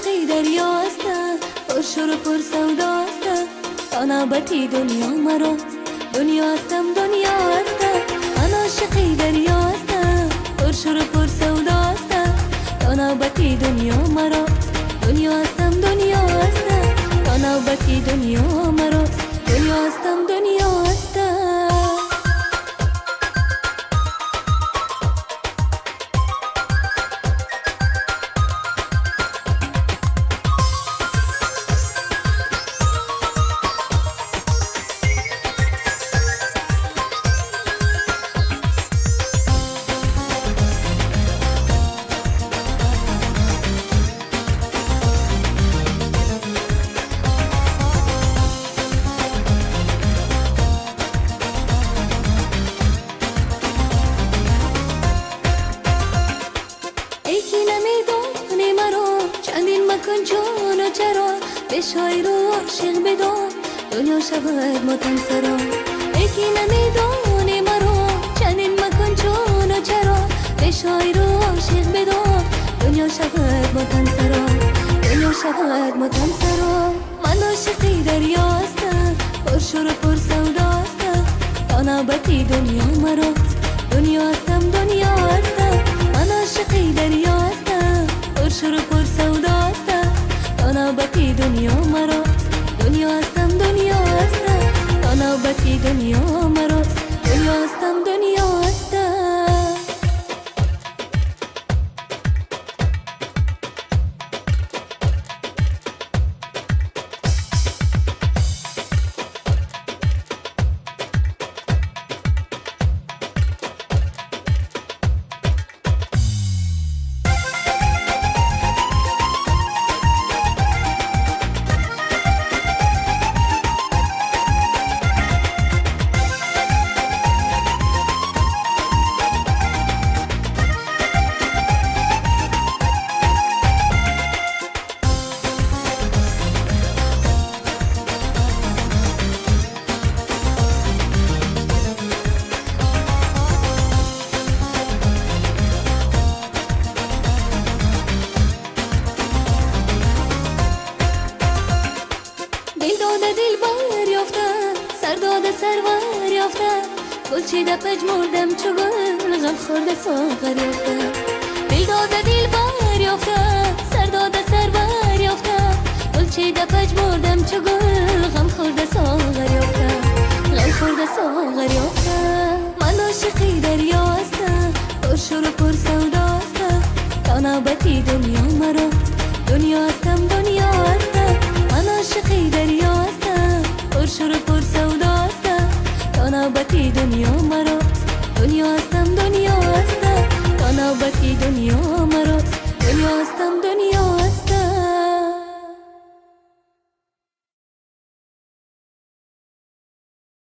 عاشقی دریاست، پر شور و پر سوداست، تا نوبتی دنیا مراست، دنیا هستم دنیا هست. من عاشقی دریاست، پر شور و پر سوداست، تا نوبتی دنیا مراست، دنیا هستم دنیا هست، تا نوبتی دنیا مراست، دنیا هستم دنیا هست. به شاعر و عاشق بدان دنیا شود ماتم سرا. ای که نمیدانی مرا چنین مکن چون و چرا، به شاعر و عاشق بدان دنیا شود ماتم سرا، دنیا شود ماتم سرا. من عاشقی دریا هستم، پر شور و پر سودا هستم، تا نوبتی دنیا مراست، دنیا هستم دنیا هستم. من عاشقی دریا هستم، پر شور و پر سودا هستم، تا نوبتی دنیا مراست، دنیا هستم دنیا هستم، تا نوبتی دنیا مراست، دنیا هستم دنیا هستم. دل داده دل بر یافته، سر داده سرور یافته، گل چیده پژمردم چو گل، غم خورده ساغر یافته. دل داده دل بر یافته، سر داده سرور یافته، گل چیده پژمردم چو گل، غم خورده ساغر یافته، غم خورده ساغر یافته. من عاشقی دریا هستم، پر شور و پر سودا هستم، تا نوبتی دنیا مراست، دنیا هستم دنیا